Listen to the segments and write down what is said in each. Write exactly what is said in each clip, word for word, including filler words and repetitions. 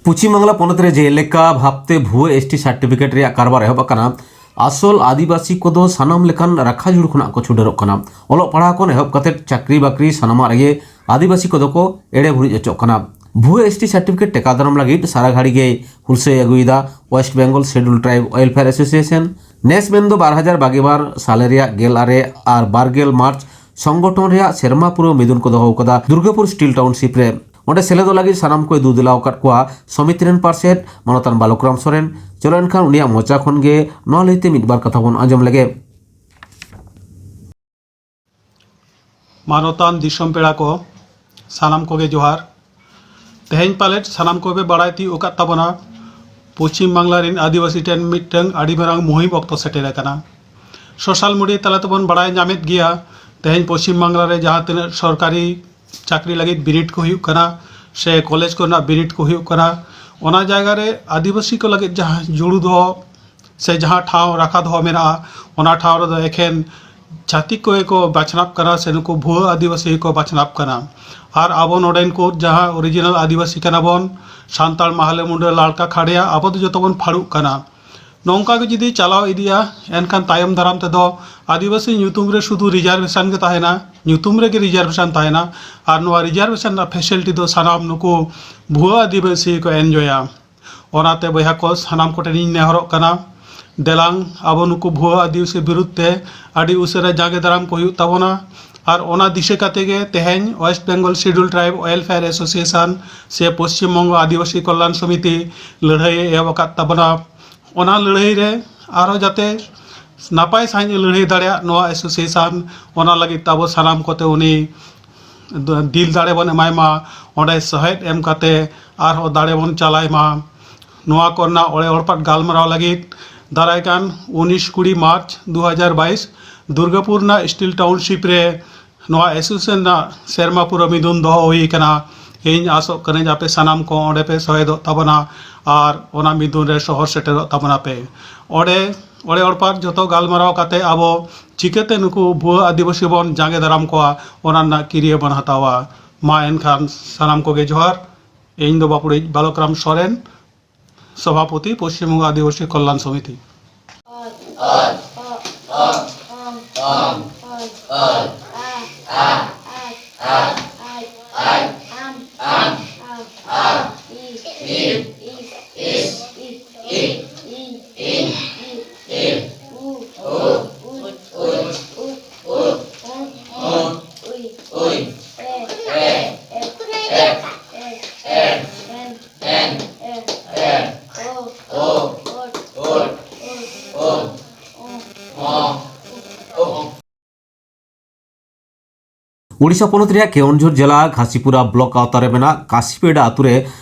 ᱯᱚᱪᱷᱤᱢ ᱵᱟᱝᱞᱟ ᱯᱚᱱᱚᱛ ᱨᱮ ᱡᱮᱞᱮᱠᱟ ᱵᱷᱟᱵᱽᱛᱮ ᱵᱷᱩᱣᱟᱹ ᱮᱥ ᱴᱤ ᱥᱟᱨᱴᱤᱯᱷᱤᱠᱮᱴ ᱨᱮᱭᱟᱜ ᱠᱟᱨᱵᱟᱨ ᱮᱦᱚᱵ ᱟᱠᱟᱱᱟ, ᱟᱥᱚᱞ ᱟᱹᱫᱤᱵᱟᱹᱥᱤ ᱠᱚᱫᱚ ᱥᱟᱱᱟᱢ ᱞᱮᱠᱟᱱ ᱨᱟᱠᱷᱟ ᱡᱷᱩᱲ ᱠᱷᱚᱱᱟᱜ ᱠᱚ ᱪᱷᱩᱰᱟᱹᱨᱚᱜ ᱠᱟᱱᱟ᱾ ᱚᱞᱚᱜ ᱯᱟᱲᱦᱟᱣ ᱠᱷᱚᱱ ᱮᱦᱚᱵ ᱠᱟᱛᱮ ᱪᱟᱹᱠᱨᱤ ᱵᱟᱹᱠᱨᱤ ᱥᱟᱱᱟᱢᱟᱜ ᱨᱮᱜᱮ ᱟᱹᱫᱤᱵᱟᱹᱥᱤ ᱠᱚᱫᱚ ᱠᱚ ᱮᱲᱮ ᱵᱷᱩᱲᱤᱡ ᱚᱪᱚᱜ ᱠᱟᱱᱟ᱾ ᱵᱷᱩᱣᱟᱹ ᱮᱥ ᱴᱤ ᱥᱟᱨᱴᱤᱯᱷᱤᱠᱮᱴ ᱴᱮᱠᱟᱣ ᱫᱟᱨᱟᱢ ᱞᱟᱹᱜᱤᱫ ᱥᱟᱨᱟ ᱜᱷᱟᱹᱲᱤ ᱜᱮᱭ ᱦᱩᱞᱥᱟᱹᱭ ᱟᱹᱜᱩᱭᱮᱫᱟ West Bengal Scheduled Tribe Welfare Association᱾ ᱱᱮᱥ ᱢᱮᱱᱫᱚ ᱵᱟᱨ ᱦᱟᱡᱟᱨ ᱵᱟᱜᱮ ᱵᱟᱨ ᱥᱟᱞᱮ ᱨᱮᱭᱟᱜ ᱜᱮᱞ ᱟᱨᱮ ᱟᱨ ᱵᱟᱨ ᱜᱮᱞ ᱢᱟᱨᱪ ᱥᱚᱝᱜᱚᱴᱷᱚᱱ ᱨᱮᱭᱟᱜ ᱥᱮᱨᱢᱟ ᱯᱩᱨᱟᱹᱣ ᱢᱤᱫᱩᱱ ᱠᱚ ᱫᱚᱦᱚ ᱟᱠᱟᱫᱟ ᱫᱩᱨᱜᱟᱯᱩᱨ ᱥᱴᱤᱞ ᱴᱟᱣᱩᱱᱥᱤᱯ ᱨᱮ᱾ ᱚᱸᱰᱮ ᱥᱮᱞᱮᱫᱚᱜ ᱞᱟᱹᱜᱤᱫ ᱥᱟᱱᱟᱢ ᱠᱚᱭ ᱫᱩ ᱫᱮᱞᱟᱣ ᱟᱠᱟᱫ ᱠᱚᱣᱟ ᱥᱚᱢᱤᱛᱤ ᱨᱮᱱ ᱯᱟᱨᱥᱮᱛ ᱢᱟᱱᱚᱛᱟᱱ ᱵᱟᱞᱚᱠᱨᱟᱢ ᱥᱚᱨᱮᱱ᱾ ᱪᱚᱞᱚ ᱮᱱᱠᱷᱟᱱ ᱩᱱᱤᱭᱟᱜ ᱢᱚᱪᱟ ᱠᱷᱚᱱ ᱜᱮ ᱱᱚᱣᱟ ᱞᱟᱹᱭᱛᱮ ᱢᱤᱫ ᱵᱟᱨ ᱠᱟᱛᱷᱟ ᱵᱚᱱ ᱟᱸᱡᱚᱢ ᱞᱮᱜᱮ᱾ ᱢᱟᱱᱚᱛᱟᱱ ᱫᱤᱥᱚᱢ ᱯᱮᱲᱟ ᱠᱚ, ᱥᱟᱱᱟᱢ ᱠᱚᱜᱮ ᱡᱚᱦᱟᱨ᱾ ᱛᱮᱦᱮᱧ ᱯᱟᱞᱮᱫ ᱥᱟᱱᱟᱢ ᱠᱚᱜᱮ ᱵᱟᱲᱟᱭ ᱛᱤᱭᱳᱜ ᱟᱠᱟᱫ ᱛᱟᱵᱚᱱᱟ, ᱯᱚᱪᱷᱤᱢ ᱵᱟᱝᱞᱟ ᱨᱮᱱ ᱟᱹᱫᱤᱵᱟᱹᱥᱤ ᱴᱷᱮᱱ ᱢᱤᱫᱴᱟᱝ ᱟᱹᱰᱤ ᱢᱟᱨᱟᱝ ᱢᱩᱦᱤᱢ ᱚᱠᱛᱚ ᱥᱮᱴᱮᱨ ᱟᱠᱟᱱᱟ᱾ ᱥᱳᱥᱟᱞ ᱢᱤᱰᱤᱭᱟ ᱛᱟᱞᱟ ᱛᱮᱵᱚᱱ ᱵᱟᱲᱟᱭ ᱧᱟᱢᱮᱫ ᱜᱮᱭᱟ, ᱛᱮᱦᱮᱧ ᱯᱚᱪᱷᱤᱢ ᱵᱟᱝᱞᱟ ᱨᱮ ᱡᱟᱦᱟᱸ ᱛᱤᱱᱟᱹᱜ ᱥᱚᱨᱠᱟᱨᱤ ᱪᱟᱹᱠᱨᱤ ᱞᱟᱹᱜᱤᱫ ᱵᱤᱱᱤᱰ ᱠᱚ ᱦᱩᱭᱩᱜ ᱠᱟᱱᱟ ᱥᱮ ᱠᱚᱞᱮᱡᱽ ᱠᱚᱨᱮᱱᱟᱜ ᱵᱤᱱᱤᱰ ᱠᱚ ᱦᱩᱭᱩᱜ ᱠᱟᱱᱟ, ᱚᱱᱟ ᱡᱟᱭᱜᱟ ᱨᱮ ᱟᱹᱫᱤᱵᱟᱹᱥᱤ ᱠᱚ ᱞᱟᱹᱜᱤᱫ ᱡᱟᱦᱟᱸ ᱡᱩᱲᱩ ᱫᱚᱦᱚ ᱥᱮ ᱡᱟᱦᱟᱸ ᱴᱷᱟᱶ ᱨᱟᱠᱷᱟ ᱫᱚᱦᱚ ᱢᱮᱱᱟᱜᱼᱟ, ᱚᱱᱟ ᱴᱷᱟᱶ ᱨᱮᱫᱚ ᱮᱠᱷᱮᱱ ᱪᱷᱟᱹᱛᱤᱠ ᱠᱚᱜᱮ ᱠᱚ ᱵᱟᱪᱷᱱᱟᱣ ᱠᱟᱱᱟ ᱥᱮ ᱱᱩᱠᱩ ᱵᱷᱩᱣᱟᱹ ᱟᱹᱫᱤᱵᱟᱹᱥᱤ ᱜᱮᱠᱚ ᱵᱟᱪᱷᱱᱟᱣ ᱠᱟᱱᱟ᱾ ᱟᱨ ᱟᱵᱚ ᱱᱚᱰᱮᱱ ᱠᱚ ᱡᱟᱦᱟᱸ ᱚᱨᱤᱡᱤᱱᱟᱞ ᱟᱹᱫᱤᱵᱟᱹᱥᱤ ᱠᱟᱱᱟ ᱵᱚᱱ, ᱥᱟᱱᱛᱟᱲ, ᱢᱟᱦᱞᱮ, ᱢᱩᱱᱰᱟᱹ, ᱞᱟᱲᱠᱟ, ᱠᱷᱟᱲᱭᱟ, ᱟᱵᱚ ᱫᱚ ᱡᱚᱛᱚ ᱵᱚᱱ ᱯᱷᱟᱹᱲᱩᱜ ᱠᱟᱱᱟ᱾ ᱱᱚᱝᱠᱟ ᱜᱮ ᱡᱩᱫᱤ ᱪᱟᱞᱟᱣ ᱤᱫᱤᱜᱼᱟ, ᱮᱱᱠᱷᱟᱱ ᱛᱟᱭᱚᱢ ᱫᱟᱨᱟᱢ ᱛᱮᱫᱚ ᱟᱹᱫᱤᱵᱟᱹᱥᱤ ᱧᱩᱛᱩᱢ ᱨᱮ ᱥᱩᱫᱷᱩ ᱨᱤᱡᱟᱨᱵᱷᱮᱥᱚᱱ ᱜᱮ ᱛᱟᱦᱮᱱᱟ, ᱧᱩᱛᱩᱢ ᱨᱮᱜᱮ ᱨᱤᱡᱟᱨᱵᱷᱮᱥᱚᱱ ᱛᱟᱦᱮᱱᱟ᱾ ᱟᱨ ᱱᱚᱣᱟ ᱨᱤᱡᱟᱨᱵᱷᱮᱥᱚᱱ ᱨᱮᱱᱟᱜ ᱯᱷᱮᱥᱤᱞᱤᱴᱤ ᱫᱚ ᱥᱟᱱᱟᱢ ᱱᱩᱠᱩ ᱵᱷᱩᱣᱟᱹ ᱟᱹᱫᱤᱵᱟᱹᱥᱤ ᱠᱚ ᱮᱱᱡᱚᱭᱟ᱾ ᱚᱱᱟᱛᱮ ᱵᱚᱭᱦᱟ ᱠᱚ, ᱥᱟᱱᱟᱢ ᱠᱚᱴᱷᱮᱱᱤᱧ ᱱᱮᱦᱚᱨᱚᱜ ᱠᱟᱱᱟ, ᱫᱮᱞᱟᱝ ᱟᱵᱚ ᱱᱩᱠᱩ ᱵᱷᱩᱣᱟᱹ ᱟᱹᱫᱤᱵᱟᱹᱥᱤ ᱵᱤᱨᱩᱫᱷ ᱛᱮ ᱟᱹᱰᱤ ᱩᱥᱟᱹᱨᱟ ᱡᱟᱸᱜᱮ ᱫᱟᱨᱟᱢ ᱠᱚ ᱦᱩᱭᱩᱜ ᱛᱟᱵᱚᱱᱟ᱾ ᱟᱨ ᱚᱱᱟ ᱫᱤᱥᱟᱹ ᱠᱟᱛᱮ ᱜᱮ ᱛᱮᱦᱮᱧ West Bengal Scheduled Tribe Welfare Association ᱥᱮ ᱯᱚᱥᱪᱤᱢ ᱵᱚᱝᱜᱚ ᱟᱹᱫᱤᱵᱟᱹᱥᱤ ᱠᱚᱞᱭᱟᱱ ᱥᱚᱢᱤᱛᱤ ᱞᱟᱹᱲᱦᱟᱹᱭ ᱮ ᱮᱦᱚᱵ ᱟᱠᱟᱫ ᱛᱟᱵᱚᱱᱟ᱾ ᱚᱱᱟ ᱞᱟᱹᱲᱦᱟᱹᱭ ᱨᱮ ᱟᱨᱦᱚᱸ ᱡᱟᱛᱮ ᱱᱟᱯᱟᱭ ᱥᱟᱺᱦᱤᱡ ᱮ ᱞᱟᱹᱲᱦᱟᱹᱭ ᱫᱟᱲᱮᱭᱟᱜ ᱱᱚᱣᱟ ᱮᱥᱳᱥᱤᱭᱮᱥᱚᱱ, ᱚᱱᱟ ᱞᱟᱹᱜᱤᱫ ᱛᱮ ᱟᱵᱚ ᱥᱟᱱᱟᱢ ᱠᱚᱛᱮ ᱩᱱᱤ ᱫᱤᱞ ᱫᱟᱲᱮ ᱵᱚᱱ ᱮᱢᱟᱭ ᱢᱟ, ᱚᱸᱰᱮ ᱥᱚᱦᱮᱫ ᱮᱢ ᱠᱟᱛᱮ ᱟᱨᱦᱚᱸ ᱫᱟᱲᱮ ᱵᱚᱱ ᱪᱟᱞᱟᱭ ᱢᱟ᱾ ᱱᱚᱣᱟ ᱠᱚᱨᱮᱱᱟᱜ ᱚᱲᱮ ᱚᱲᱯᱟᱛ ᱜᱟᱞᱢᱟᱨᱟᱣ ᱞᱟᱹᱜᱤᱫ ᱫᱟᱨᱟᱭ ᱠᱟᱱ ᱩᱱᱤᱥ ᱠᱩᱲᱤ ᱢᱟᱨᱪ ᱫᱩ ᱦᱟᱡᱟᱨ ᱵᱟᱭᱤᱥ ᱫᱩᱨᱜᱟᱯᱩᱨ ᱨᱮᱱᱟᱜ ᱥᱴᱤᱞ ᱴᱟᱣᱩᱱᱥᱤᱯ ᱨᱮ ᱱᱚᱣᱟ ᱮᱥᱳᱥᱤᱭᱮᱥᱚᱱ ᱨᱮᱱᱟᱜ ᱥᱮᱨᱢᱟ ᱯᱩᱨᱟᱹ ᱢᱤᱫᱩᱱ ᱫᱚᱦᱚ ᱦᱩᱭ ᱟᱠᱟᱱᱟ᱾ ᱤᱧ ᱟᱥᱚᱜ ᱠᱟᱹᱱᱟᱹᱧ ᱟᱯᱮ ᱥᱟᱱᱟᱢ ᱠᱚ ᱚᱸᱰᱮ ᱯᱮ ᱥᱚᱦᱮᱫᱚᱜ ᱛᱟᱵᱚᱱᱟ ᱟᱨ ᱚᱱᱟ ᱢᱤᱫᱩᱱ ᱨᱮ ᱥᱚᱦᱚᱨ ᱥᱮᱴᱮᱨᱚᱜ ᱛᱟᱵᱚᱱᱟ ᱯᱮ᱾ ᱚᱸᱰᱮ ᱚᱲᱮ ᱚᱲᱯᱟᱛ ᱡᱚᱛᱚ ᱜᱟᱞᱢᱟᱨᱟᱣ ᱠᱟᱛᱮ ᱟᱵᱚ ᱪᱤᱠᱟᱹᱛᱮ ᱱᱩᱠᱩ ᱵᱷᱩᱣᱟᱹ ᱟᱹᱫᱤᱵᱟᱹᱥᱤ ᱵᱚᱱ ᱡᱟᱸᱜᱮ ᱫᱟᱨᱟᱢ ᱠᱚᱣᱟ, ᱚᱱᱟ ᱨᱮᱱᱟᱜ ᱠᱤᱨᱭᱟᱹ ᱵᱚᱱ ᱦᱟᱛᱟᱣᱟ᱾ ᱢᱟ ᱮᱱᱠᱷᱟᱱ ᱥᱟᱱᱟᱢ ᱠᱚᱜᱮ ᱡᱚᱦᱟᱨ᱾ ᱤᱧ ᱫᱚ ᱵᱟᱯᱩᱲᱤᱡ ᱵᱟᱞᱚᱠᱨᱟᱢ ᱥᱚᱨᱮᱱ, ᱥᱚᱵᱷᱟᱯᱚᱛᱤ, ᱯᱚᱥᱪᱤᱢ ᱵᱚᱝᱜᱚ ᱟᱹᱫᱤᱵᱟᱹᱥᱤ ᱠᱚᱞᱞᱟᱱ ᱥᱚᱢᱤᱛᱤ᱾ ᱩᱰᱤᱥᱟ ᱯᱚᱱᱚᱛ ᱨᱮᱭᱟᱜ ᱠᱮᱣᱚᱱᱡᱷᱚᱨ ᱡᱮᱞᱟ ᱜᱷᱟᱥᱤᱯᱩᱨᱟ ᱵᱞᱚᱠ ᱟᱣᱛᱟ ᱨᱮ ᱢᱮᱱᱟᱜ ᱠᱟᱥᱤᱯᱮᱰᱟ ᱟᱛᱩ ᱨᱮ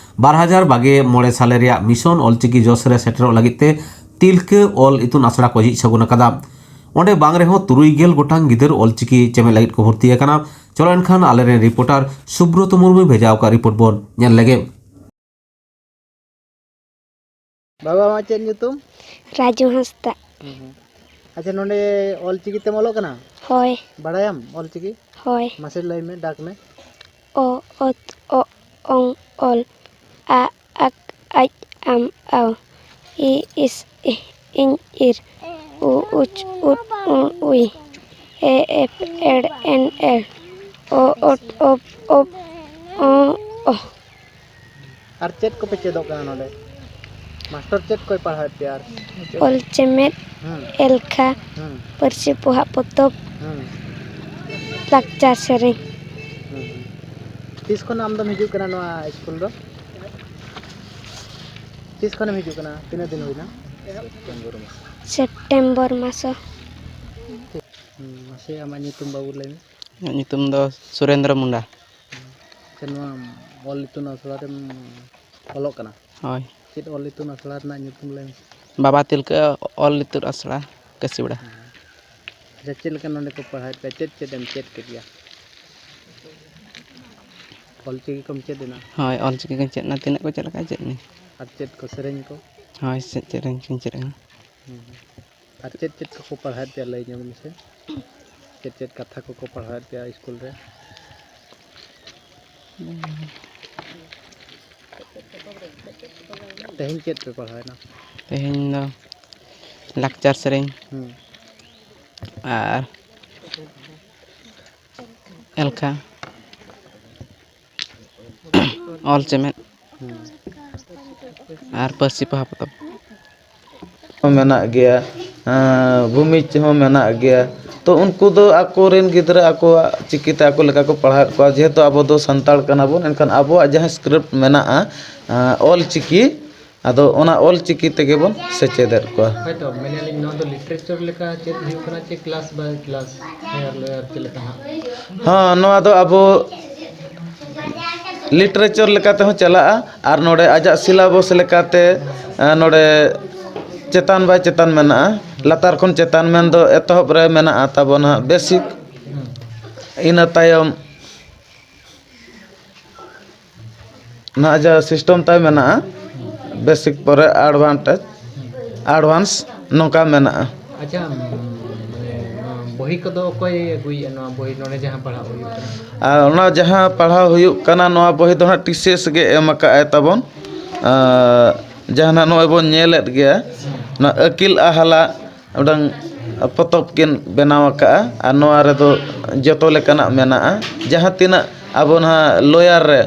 ᱵᱟᱨ ᱦᱟᱡᱟᱨ ᱵᱟᱜᱮ ᱢᱚᱬᱮ ᱥᱟᱞᱮ ᱨᱮᱭᱟᱜ ᱢᱤᱥᱚᱱ ᱚᱞᱪᱤᱠᱤ ᱡᱚᱥ ᱨᱮ ᱥᱮᱴᱮᱨᱚᱜ ᱞᱟᱹᱜᱤᱫ ᱛᱮ ᱛᱤᱞᱠᱟᱹ ᱚᱞ ᱤᱛᱩᱱ ᱟᱥᱲᱟ ᱠᱚ ᱡᱷᱤᱡ ᱥᱟᱹᱜᱩᱱ ᱟᱠᱟᱫᱟ᱾ ᱚᱸᱰᱮ ᱵᱟᱝ ᱨᱮᱦᱚᱸ ᱛᱩᱨᱩᱭ ᱜᱮᱞ ᱜᱚᱴᱟᱝ ᱜᱤᱫᱟᱹᱨ ᱚᱞᱪᱤᱠᱤ ᱪᱮᱢᱮᱫ ᱞᱟᱹᱜᱤᱫ ᱠᱚ ᱵᱷᱚᱨᱛᱤ ᱟᱠᱟᱱᱟ᱾ ᱪᱚᱞᱚ ᱮᱱᱠᱷᱟᱱ ᱟᱞᱮᱨᱮᱱ ᱨᱤᱯᱳᱨᱴᱟᱨ ᱥᱩᱵᱨᱚᱛᱚ ᱢᱩᱨᱢᱩᱭ ᱵᱷᱮᱡᱟ ᱟᱠᱟᱫ ᱨᱤᱯᱳᱨᱴ ᱵᱚᱱ ᱧᱮᱞ ᱞᱮᱜᱮ᱾ ᱵᱟᱵᱟ, ᱟᱢᱟᱜ ᱪᱮᱫ ᱧᱩᱛᱩᱢ? ᱨᱟᱡᱩ ᱦᱟᱸᱥᱫᱟ᱾ ᱦᱩᱸ, ᱦᱩᱸ᱾ ᱟᱪᱪᱷᱟ, ᱱᱚᱰᱮ ᱚᱞ ᱪᱤᱠᱤ ᱛᱮᱢ ᱚᱞᱚᱜ ᱠᱟᱱᱟ? ᱦᱳᱭ᱾ ᱵᱟᱲᱟᱭᱟᱢ ᱚᱞ ᱪᱤᱠᱤ? ᱦᱳᱭ᱾ ᱢᱟᱥᱮ ᱞᱟᱹᱭ ᱢᱮ, ᱰᱟᱠ ᱢᱮ᱾ ᱚ, ᱚᱛ, ᱚᱜ, ᱚᱝ, ᱚᱞ, ᱟ, ᱟᱠ, ᱟᱡ, ᱟᱢ, ᱟᱣ, ᱤ, ᱤᱥ, ᱤᱦ, ᱤᱧ, ᱤᱨ, ᱩ, ᱩᱪ, ᱩᱫ, ᱩᱬ, ᱩᱭ, ᱮ, ᱮᱯ, ᱮᱲ, ᱮᱱ, ᱮᱲ, ᱚ, ᱚᱴ, ᱚᱯ, ᱚᱯ, ᱚ, ᱚᱦ᱾ ᱟᱨ ᱪᱮᱫ ᱠᱚᱯᱮ ᱪᱮᱫᱚᱜ ᱠᱟᱱᱟ ᱱᱚᱰᱮ? ᱢᱟᱥᱴᱟᱨ ᱪᱮᱫ ᱠᱚᱭ ᱯᱟᱲᱦᱟᱣᱮᱫ ᱯᱮᱭᱟ ᱟᱨ? ᱚᱞ ᱪᱮᱢᱮᱫ, ᱦᱩᱸ᱾ ᱮᱞᱠᱷᱟ, ᱦᱩᱸ᱾ ᱯᱟᱹᱨᱥᱤ ᱯᱚᱦᱟ ᱯᱚᱛᱚᱵ, ᱦᱩᱸ᱾ ᱞᱟᱠᱪᱟᱨ ᱥᱮᱨᱮᱧ᱾ ᱦᱩᱸ, ᱦᱩᱸ᱾ ᱛᱤᱥ ᱠᱷᱚᱱ ᱟᱢ ᱫᱚᱢ ᱦᱤᱡᱩᱜ ᱠᱟᱱᱟ ᱱᱚᱣᱟ ᱥᱠᱩᱞ ᱫᱚ? ᱛᱤᱥ ᱠᱷᱚᱱᱮᱢ ᱦᱤᱡᱩᱜ ᱠᱟᱱᱟ? ᱛᱤᱱᱟᱹᱜ ᱫᱤᱱ ᱦᱩᱭᱱᱟ? ᱥᱮᱯᱴᱮᱢᱵᱚᱨ ᱢᱟᱥ᱾ ᱦᱩᱸ, ᱢᱟᱥᱮ ᱟᱢᱟᱜ ᱧᱩᱛᱩᱢ ᱵᱟᱹᱵᱩ ᱞᱟᱹᱭ ᱢᱮ᱾ ᱤᱧᱟᱹᱜ ᱧᱩᱛᱩᱢ ᱫᱚ ᱥᱩᱨᱮᱱᱫᱨᱚ ᱢᱩᱱᱰᱟ᱾ ᱟᱪᱪᱷᱟ, ᱱᱚᱣᱟ ᱚᱞ ᱤᱛᱩᱱ ᱟᱥᱲᱟ ᱨᱮᱢ ᱚᱞᱚᱜ ᱠᱟᱱᱟ? ᱦᱳᱭ᱾ ᱪᱮᱫ ᱚᱞ ᱤᱛᱩᱱ ᱟᱥᱲᱟ ᱨᱮᱱᱟᱜ ᱧᱩᱛᱩᱢ ᱞᱟᱹᱭ ᱢᱮᱥᱮ? ᱵᱟᱵᱟ ᱛᱤᱞᱠᱟᱹ ᱚᱞ ᱤᱛᱩᱱ ᱟᱥᱲᱟ, ᱠᱟᱹᱥᱤᱵᱟᱲᱟ᱾ ᱦᱮᱸ᱾ ᱟᱪᱪᱷᱟ, ᱪᱮᱫ ᱞᱮᱠᱟ ᱱᱚᱰᱮ ᱠᱚ ᱯᱟᱲᱦᱟᱣᱮᱫ ᱯᱮᱭᱟ? ᱪᱮᱫ ᱪᱮᱫ ᱮᱢ ᱪᱮᱫ ᱠᱮᱫ ᱜᱮᱭᱟ? ᱚᱞ ᱪᱤᱠᱤ ᱠᱚᱢ ᱪᱮᱫ ᱮᱱᱟ? ᱦᱳᱭ, ᱚᱞ ᱪᱤᱠᱤ ᱠᱚᱧ ᱪᱮᱫ ᱮᱱᱟ, ᱛᱤᱱᱟᱹᱜ ᱠᱚ ᱪᱮᱫ ᱞᱮᱠᱟ ᱪᱮᱫ ᱮᱱᱟᱹᱧ᱾ ᱟᱨ ᱪᱮᱫ ᱠᱚ, ᱥᱮᱨᱮᱧ ᱠᱚ? ᱦᱳᱭ, ᱥᱮ-, ᱥᱮᱨᱮᱧ ᱠᱚᱧ ᱪᱮᱫ ᱮᱱᱟ᱾ ᱦᱩᱸ᱾ ᱟᱨ ᱪᱮᱫ ᱪᱮᱫ ᱠᱚᱠᱚ ᱯᱟᱲᱦᱟᱣᱮᱫ ᱯᱮᱭᱟ, ᱞᱟᱹᱭ ᱧᱚᱜ ᱢᱮᱥᱮ? ᱪᱮᱫ ᱪᱮᱫ ᱠᱟᱛᱷᱟ ᱠᱚᱠᱚ ᱯᱟᱲᱦᱟᱣᱮᱫ ᱯᱮᱭᱟ ᱥᱠᱩᱞ ᱨᱮ? ᱛᱮᱦᱮᱧ ᱪᱮᱫ ᱯᱮ ᱯᱟᱲᱦᱟᱣᱮᱱᱟ? ᱛᱮᱦᱮᱧ ᱫᱚ ᱞᱟᱠᱪᱟᱨ ᱥᱮᱨᱮᱧ ᱦᱩᱸ᱾ ᱟᱨ ᱮᱞᱠᱷᱟ, ᱚᱞ ᱪᱮᱢᱮᱫ ᱦᱩᱸ᱾ ᱟᱨ ᱯᱟᱹᱨᱥᱤ ᱯᱚᱦᱟ ᱯᱚᱛᱚᱵ᱾ ᱦᱚᱸ ᱢᱮᱱᱟᱜ ᱜᱮᱭᱟ, ᱮᱸ, ᱵᱷᱩᱢᱤᱡᱽ ᱦᱚᱸ ᱢᱮᱱᱟᱜ ᱜᱮᱭᱟ᱾ ᱛᱚ, ᱩᱱᱠᱩ ᱫᱚ ᱟᱠᱚᱨᱮᱱ ᱜᱤᱫᱽᱨᱟᱹ ᱟᱠᱚᱣᱟᱜ ᱪᱤᱠᱤᱛᱮ ᱟᱠᱚ ᱞᱮᱠᱟ ᱠᱚ ᱯᱟᱲᱦᱟᱣᱮᱫ ᱠᱚᱣᱟ᱾ ᱡᱮᱦᱮᱛᱩ ᱟᱵᱚ ᱫᱚ ᱥᱟᱱᱛᱟᱲ ᱠᱟᱱᱟ ᱵᱚᱱ, ᱮᱱᱠᱷᱟᱱ ᱟᱵᱚᱣᱟᱜ ᱡᱟᱦᱟᱸ script ᱢᱮᱱᱟᱜᱼᱟ, ᱮᱸ, ᱚᱞ ᱪᱤᱠᱤ, ᱟᱫᱚ ᱚᱱᱟ ᱚᱞ ᱪᱤᱠᱤ ᱛᱮᱜᱮ ᱵᱚᱱ ᱥᱮᱪᱮᱫᱮᱫ ᱠᱚᱣᱟ᱾ ᱦᱳᱭᱛᱳ, ᱢᱮᱱᱮᱫᱼᱟᱹᱞᱤᱧ, ᱱᱚᱣᱟ ᱫᱚ literature ᱞᱮᱠᱟ ᱪᱮᱫ ᱦᱩᱭᱩᱜ ᱠᱟᱱᱟ, ᱪᱮ class by class, higher lower ᱪᱮᱫ ᱞᱮᱠᱟ ᱦᱟᱸᱜ? ᱦᱚᱸ, ᱱᱚᱣᱟ ᱫᱚ ᱟᱵᱚ literature ᱞᱮᱠᱟ ᱛᱮᱦᱚᱸ ᱪᱟᱞᱟᱜᱼᱟ, ᱟᱨ ᱱᱚᱰᱮ ᱟᱡᱟᱜ syllabus ᱞᱮᱠᱟᱛᱮ, ᱮᱸ, ᱱᱚᱰᱮ ᱪᱮᱛᱟᱱ ᱵᱟᱭ ᱪᱮᱛᱟᱱ ᱢᱮᱱᱟᱜᱼᱟ, ᱞᱟᱛᱟᱨ ᱠᱷᱚᱱ ᱪᱮᱛᱟᱱ ᱢᱮᱱᱫᱚ ᱮᱛᱚᱦᱚᱵ ᱨᱮ ᱢᱮᱱᱟᱜᱼᱟ ᱛᱟᱵᱚᱱᱟ basic, ᱤᱱᱟᱹ ᱛᱟᱭᱚᱢ ᱱᱟᱦᱟᱜ ᱡᱟᱦᱟᱸ system ᱛᱟᱭ ᱢᱮᱱᱟᱜᱼᱟ, basic ᱯᱚᱨᱮ advantage, advance ᱱᱚᱝᱠᱟ ᱢᱮᱱᱟᱜᱼᱟ᱾ ᱟᱪᱪᱷᱟ, ᱢᱟᱱᱮ ᱱᱚᱣᱟ ᱵᱚᱦᱤ ᱠᱚᱫᱚ ᱚᱠᱚᱭ ᱟᱹᱜᱩᱭᱮᱫᱼᱟ, ᱱᱚᱣᱟ ᱵᱚᱦᱤ ᱱᱚᱰᱮ ᱡᱟᱦᱟᱸ ᱯᱟᱲᱦᱟᱣ ᱦᱩᱭᱩᱜ ᱠᱟᱱᱟ? ᱟᱨ ᱚᱱᱟ ᱡᱟᱦᱟᱸ ᱯᱟᱲᱦᱟᱣ ᱦᱩᱭᱩᱜ ᱠᱟᱱᱟ, ᱱᱚᱣᱟ ᱵᱚᱦᱤ ᱫᱚ ᱦᱟᱸᱜ T C S ᱜᱮ ᱮᱢ ᱟᱠᱟᱫᱼᱟᱭ ᱛᱟᱵᱚᱱ᱾ ᱟᱨ ᱡᱟᱦᱟᱸ ᱱᱟᱜ ᱱᱚᱜᱼᱚᱭ ᱵᱚᱱ ᱧᱮᱞᱮᱫ ᱜᱮᱭᱟ, ᱱᱚᱣᱟ ᱟᱹᱠᱤᱞ ᱟᱦᱞᱟ ᱢᱤᱫᱴᱟᱝ ᱯᱚᱛᱚᱵ ᱠᱤᱱ ᱵᱮᱱᱟᱣ ᱟᱠᱟᱫᱼᱟ, ᱟᱨ ᱱᱚᱣᱟ ᱨᱮᱫᱚ ᱡᱚᱛᱚ ᱞᱮᱠᱟᱱᱟᱜ ᱢᱮᱱᱟᱜᱼᱟ᱾ ᱡᱟᱦᱟᱸ ᱛᱤᱱᱟᱹᱜ ᱟᱵᱚ ᱱᱟᱦᱟᱜ lower ᱨᱮ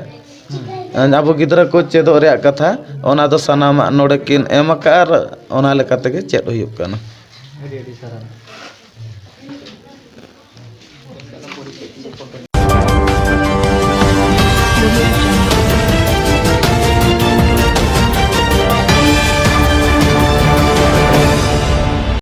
ᱟᱵᱚ ᱜᱤᱫᱽᱨᱟᱹ ᱠᱚ ᱪᱮᱫᱚᱜ ᱨᱮᱭᱟᱜ ᱠᱟᱛᱷᱟ, ᱚᱱᱟ ᱫᱚ ᱥᱟᱱᱟᱢᱟᱜ ᱱᱚᱰᱮ ᱠᱤᱱ ᱮᱢ ᱟᱠᱟᱫᱼᱟ ᱟᱨ ᱚᱱᱟ ᱞᱮᱠᱟ ᱛᱮᱜᱮ ᱪᱮᱫ ᱦᱩᱭᱩᱜ ᱠᱟᱱᱟ᱾ ᱟᱹᱰᱤ ᱟᱹᱰᱤ ᱥᱟᱨᱦᱟᱣ᱾